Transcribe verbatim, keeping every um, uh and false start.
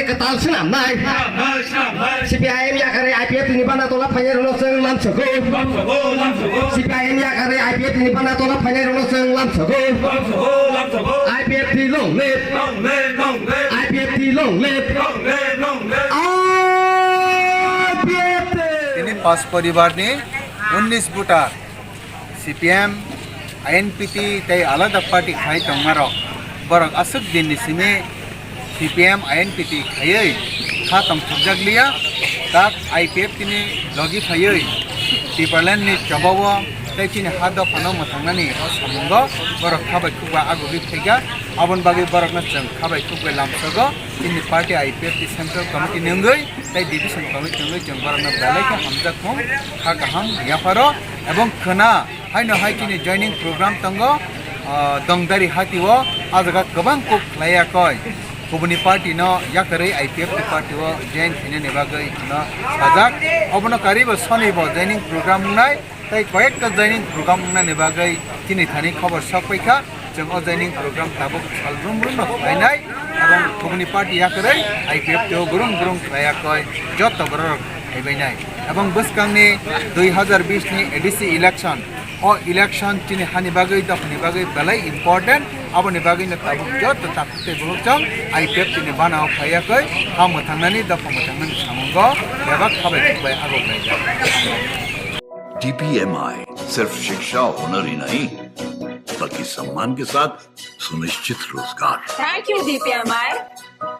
Kwtal swnamnai. C P I M yakarwi I P F T ni bana tola phainai rwno chwng lamsogo. C P I M yakarwi I P F T ni bana tola phainai rwno chwng lamsogo. I P F T long live. I P F T long live. I P F T. Tini pas poribar ni unnish voter C P M, I N P T tei alada party khai tongmarok, borok aswk din ni simi C P M, I N P T khaiwi kha tongthokjak liya, tak I P F T ni logi phaiwi Tipraland ni chobao tei chini ha dophano mwthangnani o samungo borok kha bai khukbai agugwi phaikha. Aboni bagwi borokno chwng kha bai khukbai lamsogo chini party I P F T Central Committee ni wngwi tei Division Committee ni wngwi chwng borokno belai khe hamjakmung kha kaham yapharo. Ebong khwna haino hai chini joining program tongo, ah, Dongdari hati o, ah jaga kwbang kok khlai ya koi. Kubuni party no yakarwi I P F T party o join khainani bagwi no sajak. Obono karibo sonibo joining program wngnai, tei koyekta joining program wngnani bagwi chini thani khobor sok paikha. Chwng o joining program tabuk sal brum brum no khlainai, ebong kubuni party yakarwi I P F T o gurung gurung khlai ya koi, joto borok phaibainai. Ebong bwskangni dui hazar bish ni A D C election, o election chini hani bagwi, dophani bagwi belai important. Aboni bagwi no tabuk joto takhuk tei bukhuk chwng I P F T ni bana o phai ya koi, ha mwthangnani, dopha mwthangnani samungo bebak kha bai khuk bai aguk laijak. D P M I सिर्फ शिक्षा होनर ही नहीं, बल्कि सम्मान के साथ सुनिश्चित रोजगार। Thank you, D P M I.